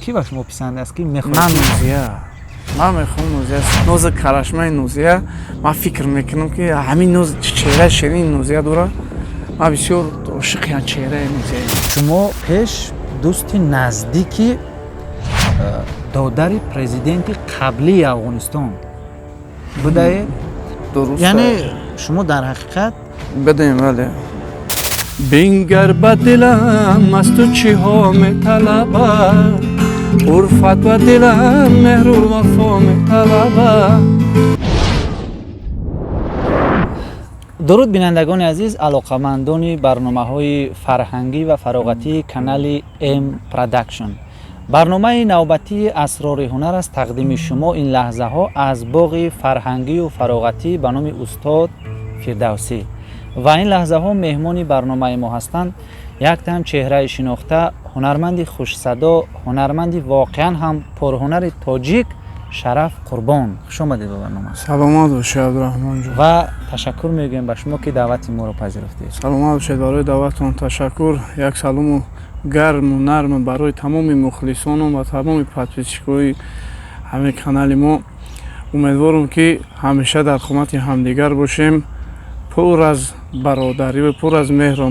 Кӣ ба шумо писанд аст, ки мехоҳед? Ман Нузия, ман мехоҳам Нузия, нозу карашмаи Нузия. Ман фикр мекунам, ки ҳамин ноз, чеҳраи ширини Нузия дорад. Ман бисёр ошиқи чеҳраи Нузия. Шумо пеш дӯсти наздики додари президенти қаблии Афғонистон будаед. Дуруст. Яъне шумо дар ҳақиқат Бидем, бале. Бингар ба дилам, аз ту чиҳо металабад, урфат ба дилам, меҳру вафо металабад. Дуруд, бинандагони азиз, алоқамандони барномаҳои фарҳангӣ ва фароғатии канали М Продакшн. Барномаи навбатии «Асрори ҳунар» аст тақдими шумо ин лаҳзаҳо аз боғи фарҳангию фароғатӣ ба номи устод Фирдавсӣ. Ва ин лаҳзаҳо меҳмони барномаи мо ҳастанд яктан чеҳраи шинохта, ҳунарманди хушсадо, ҳунарманди воқеан ҳам пурҳунари тоҷик Шараф Қурбон. Хуш омадед ба барнома. Саломат бошед, Абдураҳмонҷон. Ва ташаккур мегӯем ба шумо, ки даъвати моро пазируфтед. Саломат бошед, барои даъватон ташаккур. Як салому гарму нарм барои тамоми мухлисонам ва тамоми подписчикои ҳамин канали мо. Умедворам, ки ҳамеша дар хизмати ҳамдигар бошем, пур аз бародарӣ ва пур аз меҳру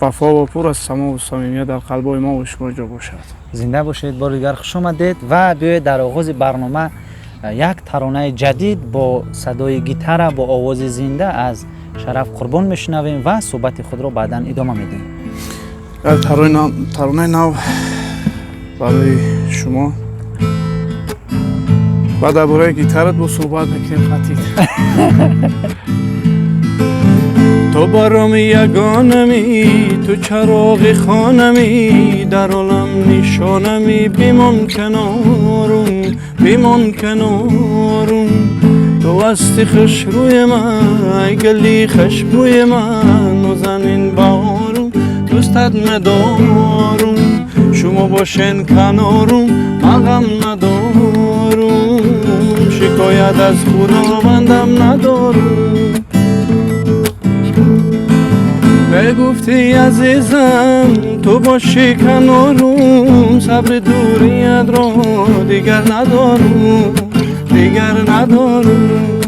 вафо ва пур аз самову самимият дар қалбҳои мо шумо ҷо бошад. Зинда бошед. Бори дигар хуш омадед. Ва биёед, дар оғози барнома як таронаи ҷадид бо садои гитара, бо овози зинда аз Шараф Қурбон мешунавем ва суҳбати худро баъдан идома медиҳем. Таронаи нав барои шумо ва дар бораи гитарат бо суҳбат мекунем. Хатид ту бароми ягонами, ту чароғи хонами, дар олам нишонами, бимон канорум, бимон канорум. Ту ҳасти хушрӯи ман, ай гули хушбӯи ман, нозанин баҳорум, дӯстат медорум. Шумо бошен канорум, ман ғам надорум, шикоят аз худовандам надорум. Мегуфтӣ, азизам, ту бошӣ канорум, сабри дуриятро дигар надорум, дигар надорум.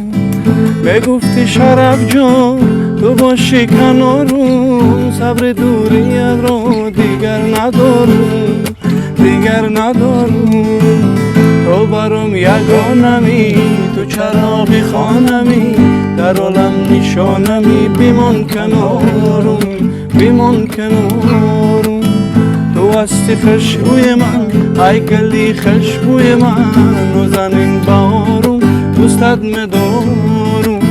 Мегуфтӣ, Шарафҷон, ту бошӣ канорум, сабри дуриятро дигар надорум, дигар надорум. Ту баром ягонами, ту чароғи хонами, дар олам нишонами, бимон канорум, бимон канорум. Ту ҳасти хушрӯи ман, ай гули хушбӯи ман, нозанин баҳорум, дӯстат медорум.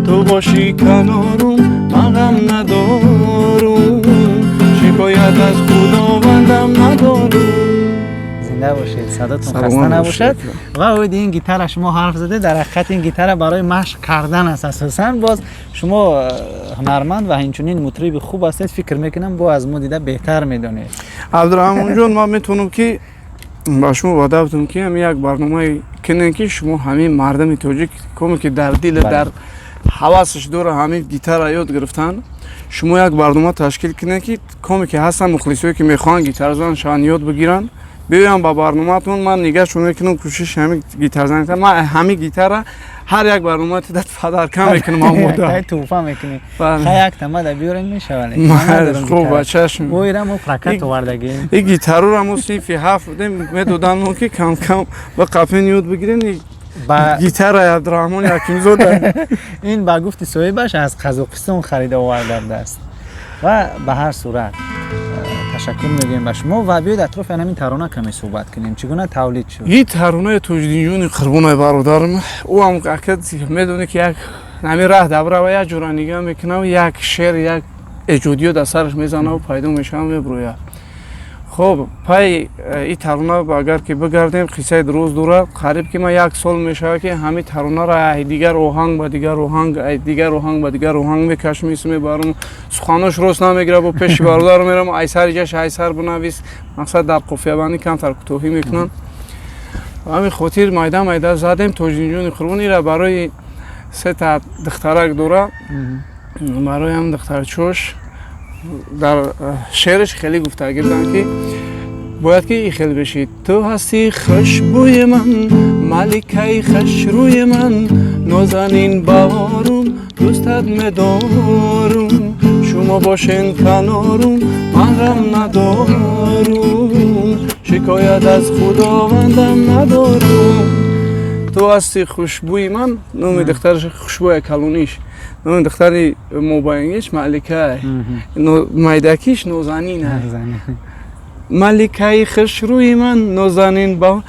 Ту бошӣ канорум, ман ғам надорум, шикоят аз худовандам надорум. Зинда бошед, садотон хаста набошад. Ва оиди ин гитара шумо ҳарф задед. Дар ҳақиқат ин гитара барои машқ кардан аст асосан. Боз шумо ҳунарманд ва инчунин мутриби хуб ҳастед, фикр мекунам, бо аз мо дида беҳтар медонед. Абдураҳмонҷон, ман метавонам, ки ба шумо ваъда будам, ки ҳамин як барномае кунем, ки шумо ҳамин мардами тоҷик коме, ки дар дил, дар ҳавасаш дора ҳамин гитара ёд гирифтан, шумо як барнома ташкил кунед, ки коме ки ҳастанд мухлисое, ки мехоҳанд гитарзан шаванд, ёд бигиранд, биёям ба барномаатон. Ман нигаҳшон мекунам, кӯшиш ҳамин гитарзан. Ман ҳамин гитара ҳар як барнома тидат подарка мекунам, омода. Туҳфа мекунӣ? Як тамада биёрем, мешавад. Хуб, ба чашм. Оира мо прокат овардагем. И гитарура мо синфи ҳафт будем, медодан мо, ки кам-кам ба қафин ёд бигирем. Гитараи Абдураҳмони Ҳакимзода. Ин ба гуфти соҳибаш аз Қазоқистон харида овардааст. Ва ба ҳар сурат ташаккур мегӯем ба шумо. Ва биёед, атрофи ҳамин тарона каме суҳбат кунем. Чӣ гуна тавлид шуд? Ин таронаи Тоҷиддинҷони Қурбонаи бародарам. Ӯ ҳам ака медонӣ, ки як ҳамин раҳ дабрава, як ҷура нигаҳ мекунам, як шеър, як эҷодиёт аз сараш мезанаву пайдо мешавам, мебурӯяд. Хоб, пай ин тарона агар ки бигардем, қиссаи дуруст дорад. Қариб ки ман як сол мешавад, ки ҳамин таронара ай дигар оҳанг ба дигар оҳанг, ай дигар оҳанг ба дигар оҳанг мекашм, ис мебарам, суханош рост намегирад. Бо пеши бародарам мерам, ай сари ҷаш, ай сар бинавис. Мақсад, дар қофиябандӣ камтар кӯтоҳӣ мекунам. Ҳамин хотир майда майда задем. Тоҷиддинҷони Қурбон ира барои сета духтарак дора, барои ҳам духтарчош дар шеъраш хеле гуфтагӣ буданд, ки Бояд ки хел бишид. Ту ҳастӣ хушбӯи ман, маликаи хушрӯи ман, нозанин баҳорум, дӯстат медорум, шумо бошен канорум, ман ғам надорум, шикоят аз худовандам надорум. Ту ҳастӣ хушбӯи ман, номи духтараш хушбӯя калониш, номи духтари мобайниш Малика, майдакиш Нозанина. Маликаи хушрӯи ман, нозанин ба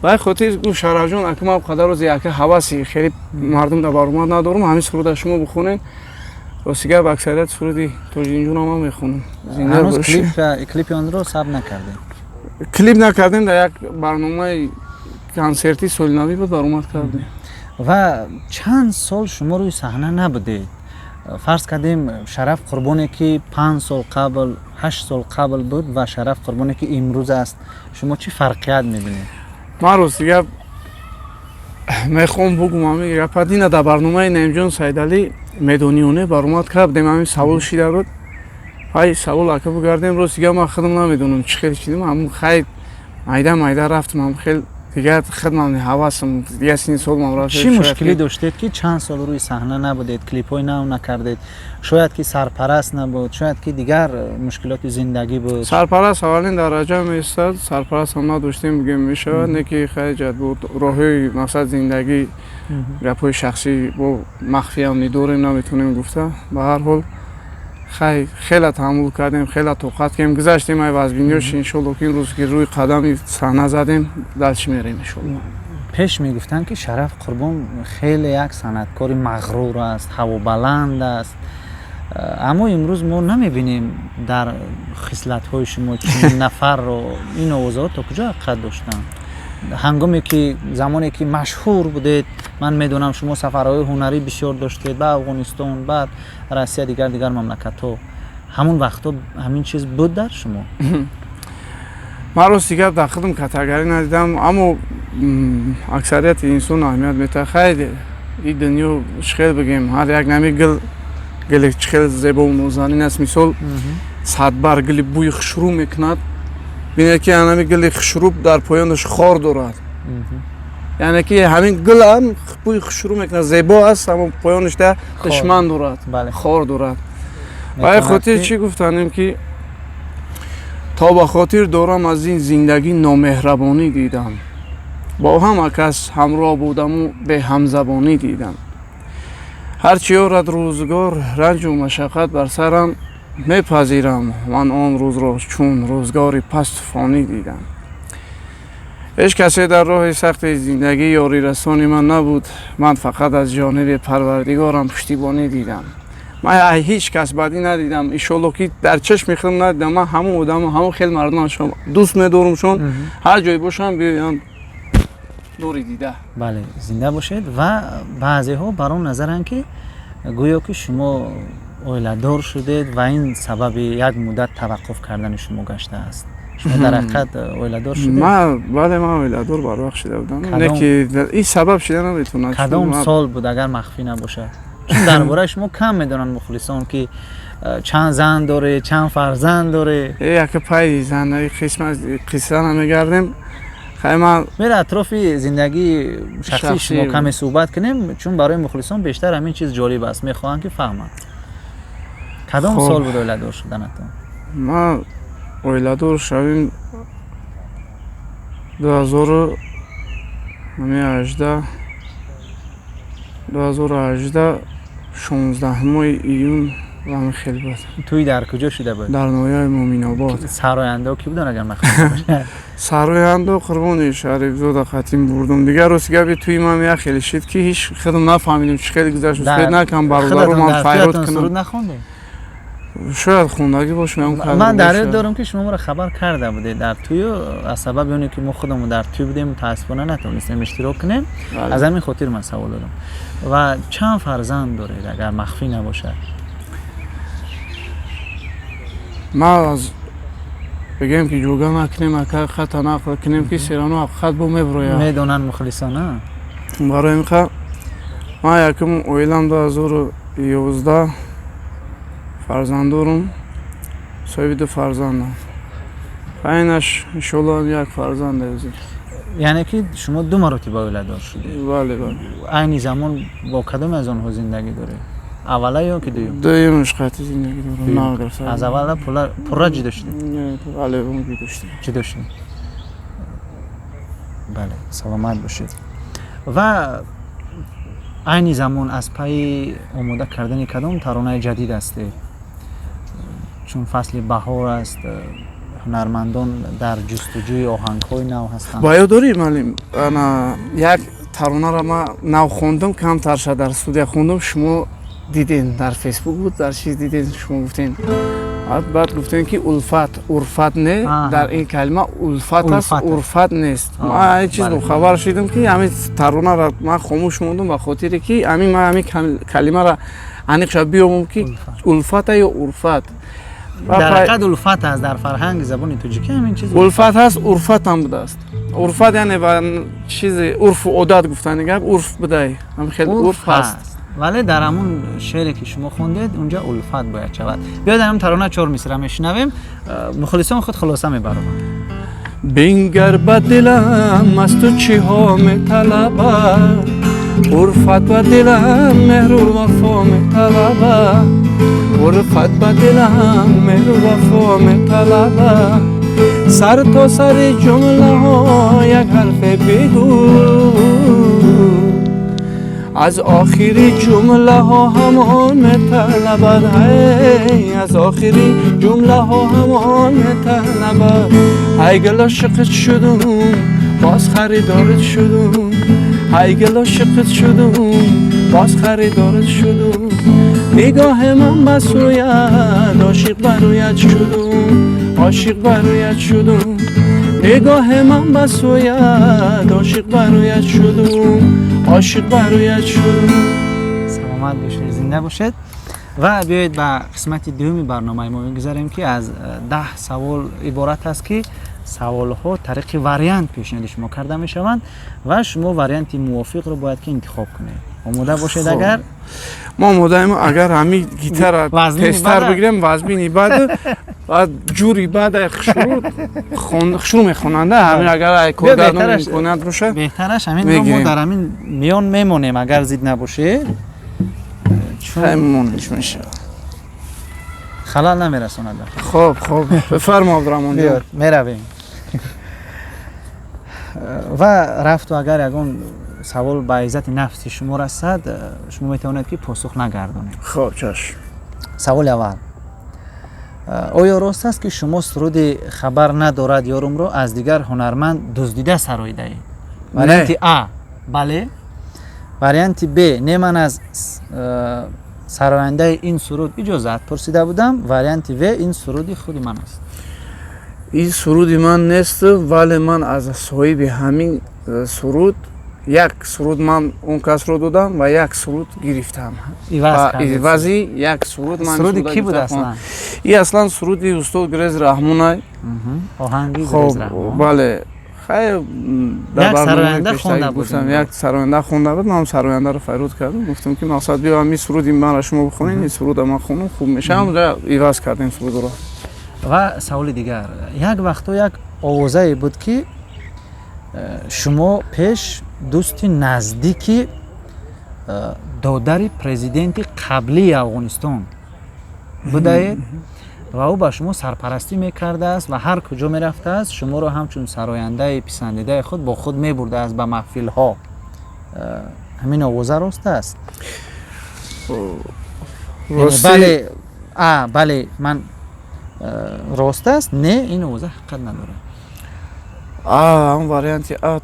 бай хотир гуфт Шарафҷон, ака ман қадар рӯзи ака ҳаваси хеле мардум дар баромад надорум, ҳамин суруда шумо бихонед. Рости гап, аксарият суруди Тоҷиддинҷонам ман мехонам. Ҳанӯз клипи онро сабт накардем? Клип накардем, дар як барномаи консерти солинавӣ буд, баромад кардем. Ва чанд сол шумо рӯи саҳна набудед? Фарз кардем, Шараф Қурбоне ки 5 сол қабл, 8 сол қабл буд ва Шараф Қурбоне ки имрӯз аст, шумо чӣ фарқият мебинед? Ман рости гап мехоҳам бугум, ҳамин гапа дина дар барномаи Наимҷон Саидалӣ медониёне баромад кардем, ҳамин савол шида буд. Ҳай савол ака бугардем, рости гап ман худам намедонам чӣ хел шидам, ҳамн хай майда майда рафтам, ҳам хел дигар хидмам ҳавасам дигар сини солмам рафт. Чӣ мушкилӣ доштед ки чанд сол рӯи саҳна набудед, клипҳои нав накардед? Шояд ки сарпараст набуд, шояд ки дигар мушкилоти зиндагӣ буд. Сарпараст аввалин дараҷа меистад, сарпараст ҳам надоштем бигем мешавад, не ки хайҷат буд роҳҳои мақсад зиндагӣ, гапҳои шахсӣ бо махфиам нидорем, наметонем гуфта. Ба ҳар ҳол хай хела таҳаммул кардем, хела тоқат кардем, гузаштем ай вазбиниёш, иншолло ки имрӯз ки рӯи қадами саҳна задем, дальше мерем иншолло. Пеш мегуфтанд ки Шараф Қурбон хеле як санъаткори мағрур аст, ҳавобаланд аст, аммо имрӯз мо намебинем дар хислатҳои шумо чунин нафарро. Ин овозаҳо то куҷо ҳақиқат доштанд? Ҳангоме ки замоне ки машҳур будед, ман медонам шумо сафарҳои ҳунарӣ бисёр доштед ба Афғонистон, баъд Россия, дигар дигар мамлакатҳо, ҳамон вақтҳо ҳамин чиз буд дар шумо? Ман рости гап дар худам катагарӣ надидам, аммо аксарияти инсон аҳамият метаҳад. Хайр, ин дунё чӣ хел бигем, ҳар як нами гил гили чӣ хел зебову нозанин аст, мисол садбар гили бӯи хушрӯ мекунад, бинед ки ҳамин гили хушрӯ дар поёнаш хор дорад, яъне ки ҳамин гил ҳам бӯи хушрӯ мекунад, зебо аст, аммо поёнаш да душман дорад, хор дорад. Ба хотир чӣ гуфтанем ки то ба хотир дорам аз ин зиндагӣ номеҳрабонӣ дидам, бо ҳама кас ҳамроҳ будаму беҳамзабонӣ дидам, ҳарчи орад рӯзгор ранҷу машаққат бар сарам мепазирам, ман он рӯзро чун рӯзгори пасту фонӣ дидам. Ҳеҷ касе дар роҳи сахти зиндагӣ ёрирасони ман набуд, ман фақат аз ҷониби Парвардигорам пуштибонӣ дидам. Ман ҳеҷ кас бадӣ надидам, иншолло ки дар чашми худам надидам. Ман ҳамон одаму ҳамон хел мардумам дӯст медорумшон, ҳар ҷое бошам биёянд нури дида. Бале, зинда бошед. Ва баъзеҳо бар он назаранд ки гӯё ки шумо оиладор шудед ва ин сабаби як муддат таваққуф кардани шумо гаштааст. Шумо дар ҳақиқат оиладор шудед? Бале, ман оиладор барвақт шуда будам, не ки ин сабаб шида наметавонад. Кадом сол буд, агар махфӣ набошад? Чун дар бораи шумо кам медонанд мухлисон ки чанд зан доре, чанд фарзанд доре. Яке пайи зан қисса намегардем. Мера атрофи зиндагии шахсии шумо каме суҳбат кунем, чун барои мухлисон бештар ҳамин чиз ҷолиб аст, мехоҳанд ки фаҳманд. Кадом сол буд оиладор шуданатон? Ман оиладор шавем 2018, 2018 16 июн ҳамин хел буд. Тӯй дар куҷо шуда буд? Дар ноҳияи Муъминобод. Сарояндао кӣ буданд, агар махфӣ бошад? Сарояндао Қурбони Шарифзода қатим бурдум. Дигар рости гапи тӯи ман як хеле шид ки ҳеҷ худам нафаҳмидем чӣ хеле гузашт. Успед накам бародаро ман файрод кунам. Суруд нахондем? Шояд хондагӣ бошам. Ман дар ёд дорам ки шумо моро хабар карда будед дар тӯю, аз сабаби оне ки мо худамон дар тӯй будем, мутаассифона натавонистем иштирок кунем. Аз ҳамин хотир ман савол додам. Ва чанд фарзанд доред, агар махфӣ набошад? Ман аз бигем ки ҷуга накунем, ака хата нақл кунем ки серано ҳақиқат бо меброяд. Медонанд мухлисона? Барои ин ман якум оилам 2011 фарзанд дорум, соҳиби 2 фарзандам. Айнаш иншоалло як фарзанд азӣ. Яъне ки шумо ду маротиба оиладор шудед? Бале, бале. Айни замон бо кадоме аз онҳо зиндагӣ доред, аввала ё ки дуюм? Дуюмаш қати зиндагӣ дорам, нав гирифта. Аз аввала пурра ҷудо шудед? Бале, ҷудо шудем. Ҷудо шудед, бале, саломат бошед. Ва айни замон аз пайи омода кардани кадом таронаи ҷадид ҳастед? Чун фасли баҳор аст, ҳунармандон дар ҷустуҷӯи оҳангҳои нав ҳастанд. Ба ёд дорӣ, маълим, ана як таронара ман нав хондам, камтарша дар студия хондам, шумо диден, дар фейсбук буд, дар чиз диден, шумо гуфтен, баъд гуфтем, ки улфат, урфат не, дар ин калима улфат аст, урфат нест. Ман ин чиз бохабар шидам, ки ҳамин таронара ман хомӯш мондам, ба хотире ки ҳамин ман ҳамин калимара аниқша биёбам, ки улфата ё урфат. Дар ҳақиқат улфат аст, дар фарҳанги забони тоҷикӣ ҳамин чиз. Улфат ҳаст, урфатам будааст. Урфат яъне ба чизи урфу одат гуфтани гап, урф будай, ҳамин хел урф ҳаст. Вале дар ҳамун шеъре ки шумо хондед, унҷа улфат бояд шавад. Биёед, ҳамин тарона чор мисра мешунавем, мухлисон худ хулоса мебарованд. Бингар ба дилам, аз ту чиҳо металабад, урфат ба дилам меҳру вафо металабад, урфат ба дилам меҳру вафо металабад. Сар то сари ҷумлаҳо як ҳарфе бигӯ, аз охири ҷумлаҳо ҳамон металабад, ҳай, аз охири ҷумлаҳо ҳамон металабад. Ҳай гул, ошиқит шудум, боз харидорит шудум, ҳай гул, ошиқит шудум, боз харидорит шудум. Нигоҳи ман ба сӯят, ошиқ бароят шудум, ошиқ бароят шудум. Нигоҳи ман ба сӯят, ошиқ бароят шудум, ошиқ бароят шудум. Саломат бошед, зинда бошед. Ва биёед, ба қисмати дуюми барномаи мо мегузарем, ки аз 10 савол иборат аст, ки саволҳо тариқи вариант пешниҳоди шумо карда мешаванд ва шумо варианти мувофиқро бояд ки интихоб кунед. Омода бошед агар. Мо омодаем, агар ҳамин гитара тезтар бигирем, вазмини баъд баъд ҷури баъд хушрӯ мехонанда, ҳамин агар коргардон имконият бошад. Беҳтараш ҳамин, мо дар ҳамин миён мемонем, агар зид набошед. Мемонеш мешавад. Халал намерасонад. Хоб, хоб, бифармо, Абдураҳмон. Меравем ва рафту агар ягон савол ба иззати нафси шумо расад, шумо метавонед, ки посух нагардонед. Хоб, чашм. Саволи аввал: оё рост аст, ки шумо суруди «Хабар надорад ёрумро» аз дигар ҳунарманд дуздида сароидаед? Варианти а — бале, варианти б — не, ман аз сарояндаи ин суруд иҷозат пурсида будам, варианти в — ин суруди худи ман аст. Ин суруди ман нест, вале ман аз соҳиби ҳамин суруд як суруд ман он касро додам ва як суруд гирифтам. Ивази як суруд. Ман суруди ки буд аслан? И аслан суруди устод Грез Раҳмонай. Оҳанги? Бале, хайр. Як сароянда хонда буд. Як сароянда хонда буд, ман сарояндаро фарёд кардам, гуфтам, ки мақсад, биё, ҳамин суруди манро шумо бихонед, ин суруда ман хонам, хуб мешавам. Иваз кардем сурудро. Ва саволи дигар: як вақто як овозае буд, ки шумо пеш дӯсти наздики додари президенти қаблии Афғонистон будаед ва ӯ ба шумо сарпарастӣ мекардааст ва ҳар куҷо мерафтааст, шуморо ҳамчун сарояндаи писандидаи худ бо худ мебурдааст ба маҳфилҳо. Ҳамин овоза рост аст? Бале, а бале, ман рост аст, не, ин овоза ҳақиқат надорад. Он варианти а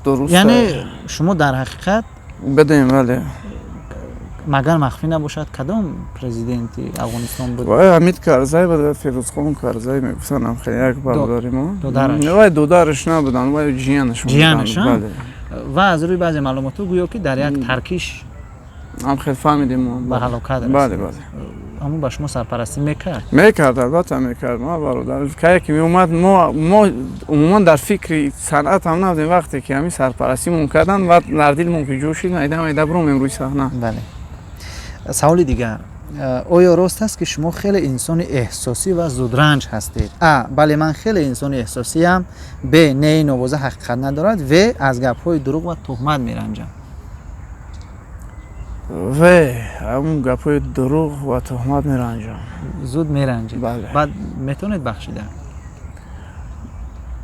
дуруст. Яъне шумо дар ҳақиқат бидем, бале. Магар махфӣ набошад, кадом президенти Афғонистон буд? Вай Ҳамид Карзай буд, Фирӯзхон Карзай мегуфтанд, хеле як бародари мо. Додараш? Вай додараш набуданд, вай ҷиянаш. Ҷиянаш. Ва аз рӯи баъзе маълумотҳо гӯё ки дар як таркиш ҳам хел фаҳмидем. Ба ҳалокат. Бале, бале. Ҳамон ба шумо сарпарастӣ мекард? Мекард, албатта мекард. Ма бародар кае ки меомад, мо умуман дар фикри санъат ҳам набудем. Вақте ки ҳамин сарпарастимон карданд ва дар дилмон ки ҷӯшид, майда майда биромем рӯи саҳна. Бале. Саволи дигар: Оё рост аст, ки шумо хеле инсони эҳсосӣ ва зудранҷ ҳастед? А, бале, ман хеле инсони эҳсосиям. Б, не, ин овоза ҳақиқат надорад. В, аз гапҳои дурӯғ ва туҳмат меранҷам. В, ҳамун гапҳои дурӯғ ва туҳмат меранҷам. Зуд меранҷед? Бале. Баъд метавонед бахшида?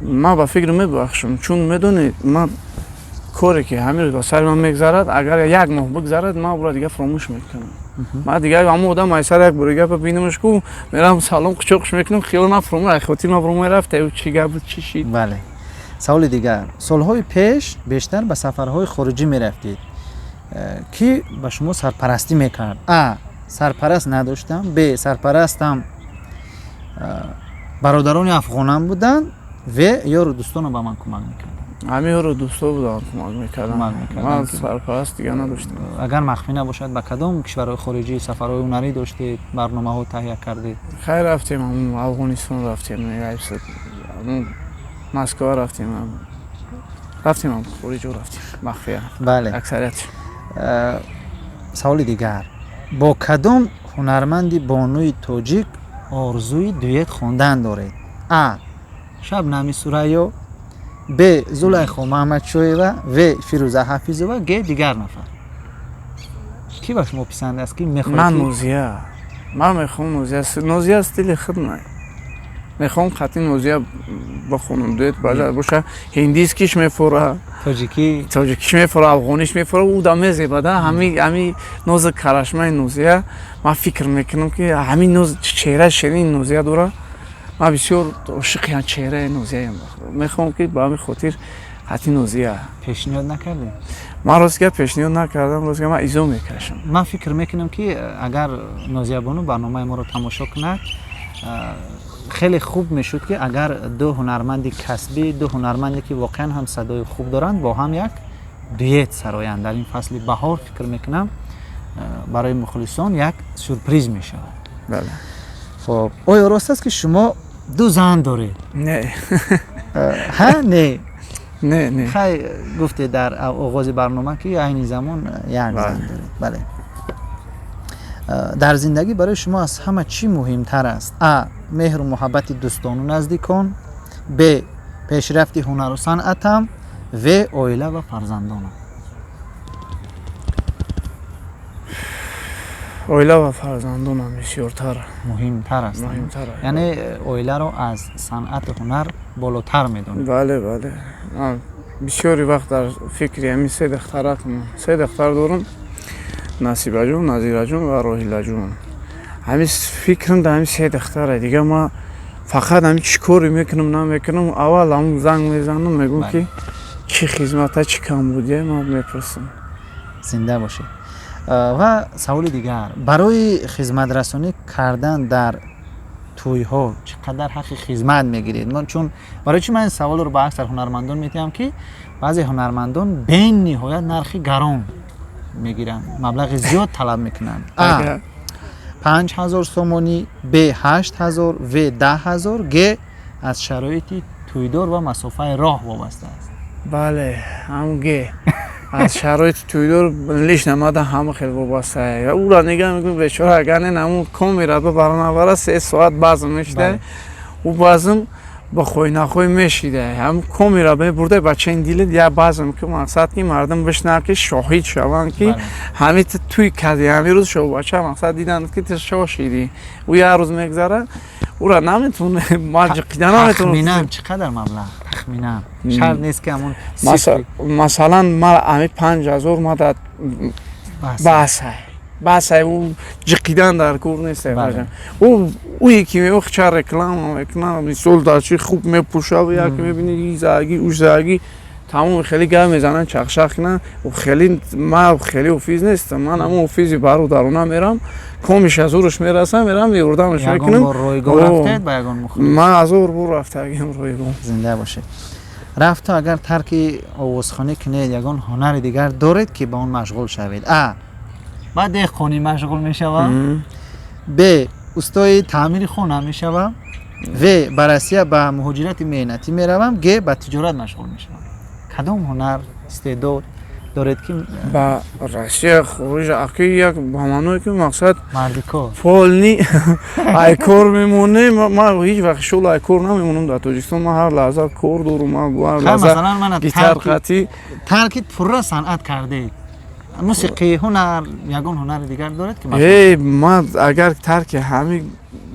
Ман ба фикр мебахшам, чун медонед, ман коре ки ҳамин рӯз ба сари ман мегзарад, агар як моҳ бигзарад, ман ӯро дигар фаромӯш мекунам. Ман дигар ҳамон одам ай сар як бори гапа бинамаш ку, мерам салом, қучоқш мекунам, хиёл ман фаромӯш, ай хотир ман фаромӯш рафта, ӯ чӣ гап буд, чӣ шид. Бале. Саволи дигар. Солҳои пеш бештар ба сафарҳои хориҷӣ мерафтед. Кӣ ба шумо сарпарастӣ мекард? А, сарпараст надоштам. Б, сарпарастам бародарони афғонам буданд. В, ёру дӯстонам ба ман кӯмак мекарданд. Ҳамин ёру дӯсто буданд, кӯмак мекарданд. Кӯмак мекарданд. Ман сарпараст дигар надоштам. Агар махфӣ набошад, ба кадом кишварҳои хориҷӣ сафарҳои ҳунарӣ доштед, барномаҳо таҳия кардед? Хайр, рафтем, ҳамун Афғонистон рафтем, ҳамун Москва рафтем, рафтем, ҳам хориҷо рафтем, махфия. Бале. Аксарият. Саволи дигар. Бо кадом ҳунарманди бонуи тоҷик орзуи дуэт хондан доред? А, Шабнами Сурайё. Б, Зулайхо Маҳмадшоева. В, Фирӯза Ҳафизова. Г, дигар нафар. Кӣ ба шумо писанд аст, ки мехоҳед? Ман Нозия, ман мехоҳам Нозия. Нозия стили худна. Мехоҳам қатъи Нозия бихонам дуэт. Боша, ҳиндискиш мефора, тоҷикӣ, тоҷикиш мефора, афғониш мефора, ӯ да мезебада. Ҳами нозу карашмаи Нозия, ман фикр мекунам, ки ҳамин ноз, чеҳраи ширини Нозия дора. Ман бисёр ошиқи чеҳраи Нозияем. Мехоҳам, ки ба ҳамин хотир қатъи Нозия. Пешниҳод накардед? Ман ростга пешниҳод накардам, ростга ман изо мекашам. Ман фикр мекунам, ки агар Нозиябону барномаи моро тамошо кунад, хеле хуб мешуд, ки агар ду ҳунарманди касбӣ, ду ҳунарманде, ки воқеан ҳам садои хуб доранд, бо ҳам як дуэт сароянд дар ин фасли баҳор. Фикр мекунам, барои мухлисон як сюрприз мешавад. Бале. Хоб, оё рост аст, ки шумо ду зан доред? Не. Ҳа, не? Не, не. Хай, гуфтед дар оғози барнома, ки айни замон як зан доред. Бале. Дар зиндагӣ барои шумо аз ҳама чӣ муҳимтар аст? А, меҳру муҳаббати дӯстону наздикон. Б, пешрафти ҳунару санъатам. В, оила ва фарзандонам. Оила ва фарзандонам бисёртар. Муҳимтар аст? Муҳимтар. Яъне оиларо аз санъату ҳунар болотар медонед? Бале, бале. Ман бисёри вақт дар фикри ҳамин се духтаракам. Се духтар дорам: Насибаҷон, Назираҷон ва Роҳилаҷон. Ҳамин фикрам дар ҳамин се духтара. Дигар ман фақат ҳамин чӣ коре мекунам, намекунам, аввал ҳамун занг мезанам, мегӯм, ки чӣ хизмата, чӣ камбудия, ман мепурсам. Зинда бошед. Ва саволи дигар. Барои хизматрасонӣ кардан дар тӯйҳо чӣ қадар ҳаққи хизмат мегиред? Чун барои чӣ ман ин саволро ба аксар ҳунармандон медиҳам, ки баъзе ҳунармандон бениҳоят нархи гарон мегиранд, маблағи зиёд талаб мекунанд. А, 5000 сомонӣ. Б, 8000. В, 10 000. Г, аз шароити тӯйдор ва масофаи роҳ вобаста аст. Бале, ҳамун г, аз шароити тӯйдор. Лично мада ҳама хел вобаста. Ӯра нигаҳ мекунам, бечора, агар не ҳамун комера бибара, набара, 3 соат базм мешида. Ӯ базм ба хоҳӣ-нахоҳӣ мешида. Ҳамун комера мебурда, бачаин дилит як базм ки, мақсад ки мардум бишнаванд, ки шоҳид шаванд, ки ҳамин ту тӯй кардӣ ҳамин рӯз, шоҳбача, мақсад диданд, ки ту шоҳ шидӣ. Ӯ як рӯз мегзара, ӯра наметавон, ман ҷиқида наметавонам. Тахминан чӣ қадар маблағ? Тахминан, шарт нест, ки ҳамон. Масалан, ман ҳамин 5000 мада басай, басай. Ӯ ҷиқидан дар кор нест. Ӯе ки меохча реклама мекунад, мисол, дар чи хуб мепӯшав, як мебини изаги, ушзаги, тамоми хеле гап мезананд, чақчақ кунанд. Хеле ман хеле офиз нестам. Ман ҳамон офизи бародарона мерам, комиш аз урш мерасам, мерам, ёрдамаш мекунам. Ман ҳазор бор рафтагиам ройгон. Зинда бошед. Рафту агар тарки овозхонӣ кунед, ягон ҳунари дигар доред, ки ба он машғул шавед? А, ба деҳқонӣ машғул мешавам. Б, устои таъмири хона мешавам. В, ба Россия ба муҳоҷирати меҳнатӣ меравам. Г, ба тиҷорат машғул мешавам. Кадом ҳунар, истеъдод Доред ки Ба Россия, хориҷ, аки, як ба маъное ки мақсад мардикор. Полный ай кор мемонем. Ман ҳеҷ вақт шол ай кор намемонам дар Тоҷикистон. Ман ҳар лаҳза кор дорум, ман ҳар лаҳза масалан мана гитар қатӣ. Тарки пурра санъат кардед, мусиқӣ, ҳунар, ягон ҳунари дигар доред ки Эй, ман агар тарки ҳами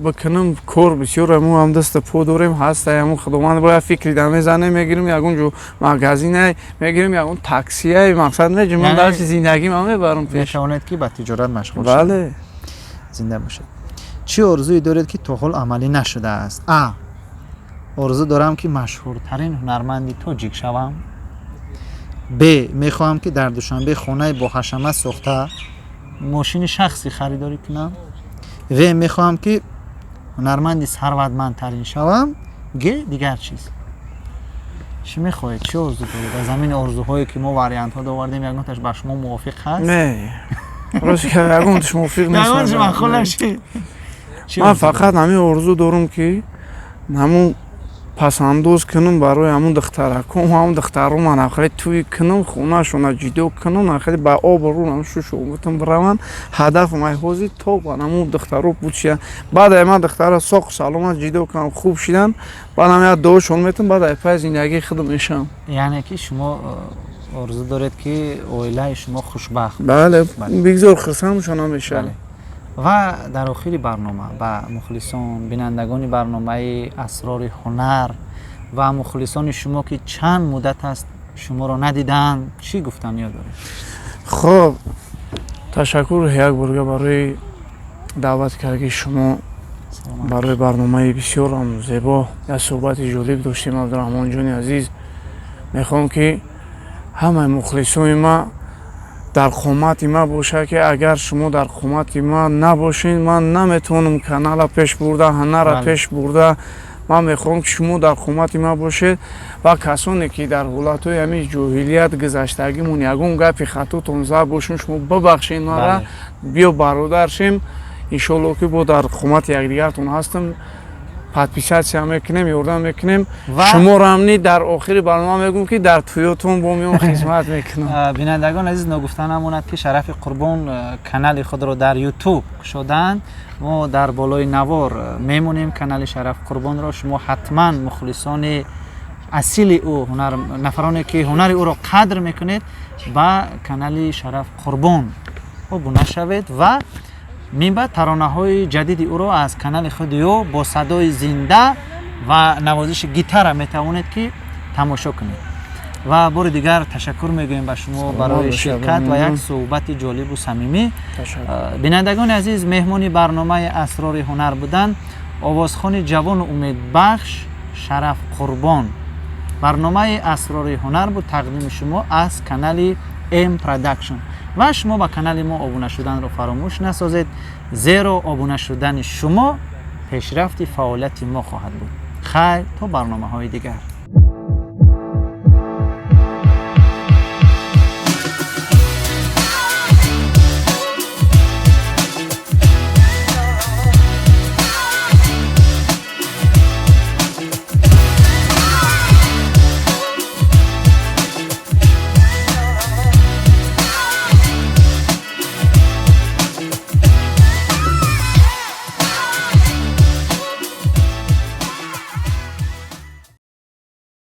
бикунам, кор бисёр, мо ҳам даста по дорем, ҳаста, ҳамун худованд бояд фикри да мезанем, мегирем ягон ҷо магазинай мегирем, ягон таксияй, мақсад меҷим, ман дарси зиндагӣ ман мебарам пеш. Метавонед ки ба тиҷорат машғул. Бале. Зинда бошед. Чӣ орзуе доред, ки то ҳол амалӣ нашудааст? А, орзу дорам, ки машҳуртарин ҳунарманди тоҷик шавам. Б, мехоҳам, ки дар Душанбе хонаи боҳашамат сохта, мошини шахсӣ харидорӣ кунам. В, мехоҳам, ки ҳунарманди сарватмандтарин шавам. Г, дигар чиз. Чӣ мехоҳед, чӣ орзу доред? Аз ҳамин орзуҳое, ки мо вариантҳо довардем, ягонташ ба шумо мувофиқ ҳаст? Не, рост, ягонташ мувофиқ нест. Маъқул нашид. Ман фақат ҳамин орзу дорам, ки ҳамун пасандоз кунам барои ҳамун духтараком, ҳамун духтаро ман ахири тӯй кунам, хонашона ҷидо кунам, ахири ба обрӯ шушу бутум бираванд. Ҳадафам ай ҳозир то ба ҳамун духтаро буд шидан. Баъд ай ман духтара соқ саломат ҷидо кунам, хуб шидан, баъд ҳам як дуошон метам, баъд ай пай зиндагии худам мешавам. Яъне ки шумо орзу доред, ки оилаи шумо хушбахт. Бале, бигзор хурсандшон ҳамеша. Ва дар охири барнома ба мухлисон, бинандагони барномаи Асрори ҳунар ва мухлисони шумо, ки чанд муддат аст шуморо надидаанд, чӣ гуфтаниё доред? Хуб, ташаккур як борга барои даъват кардагии шумо барои барномаи бисёрам зебо. Як суҳбати ҷолиб доштем, Абдураҳмонҷони азиз. Мехоҳам, ки ҳамаи мухлисони ма дар қомати ма бошад, ки агар шумо дар қомати ма набошед, ман наметавонам канала пеш бурда, ҳунара пеш бурда. Ман мехоҳам, ки шумо дар қомати ма бошед ва касоне, ки дар ҳолатҳои ҳамин ҷоҳилият гузаштагимон ягон гапи хатотон зад бошем, шумо бибахшед мара. Биё бародар шем, иншоалло, ки бо дар қомати якдигартон ҳастам, подписаться мекунем, ёрдам мекунем. Шуморо ни дар охири барнома мегӯм, ки дар тӯётон бо миён хизмат мекунам. Бинандагон азиз, ногуфта намонад, ки Шарафи Қурбон канали худро дар Ютуб кушоданд. Мо дар болои навор мемонем канали Шараф Қурбонро. Шумо ҳатман, мухлисони асили ӯ, нафароне, ки ҳунари ӯро қадр мекунед, ба канали Шараф Қурбон обуна шавед ва минбаъд таронаҳои ҷадиди ӯро аз канали худи ӯ бо садои зинда ва навозиши гитара метавонед, ки тамошо кунед. Ва бори дигар ташаккур мегӯем ба шумо барои ширкат ва як суҳбати ҷолибу самимӣ. Бинандагони азиз, меҳмони барномаи Асрори ҳунар буданд овозхони ҷавону умедбахш Шараф Қурбон. Барномаи Асрори ҳунар буд, тақдими шумо аз канали М Продакшн. Ва шумо ба канали мо обуна шуданро фаромӯш насозед, зеро обуна шудани шумо пешрафти фаъолияти мо хоҳад буд. Хайр, то барномаҳои дигар.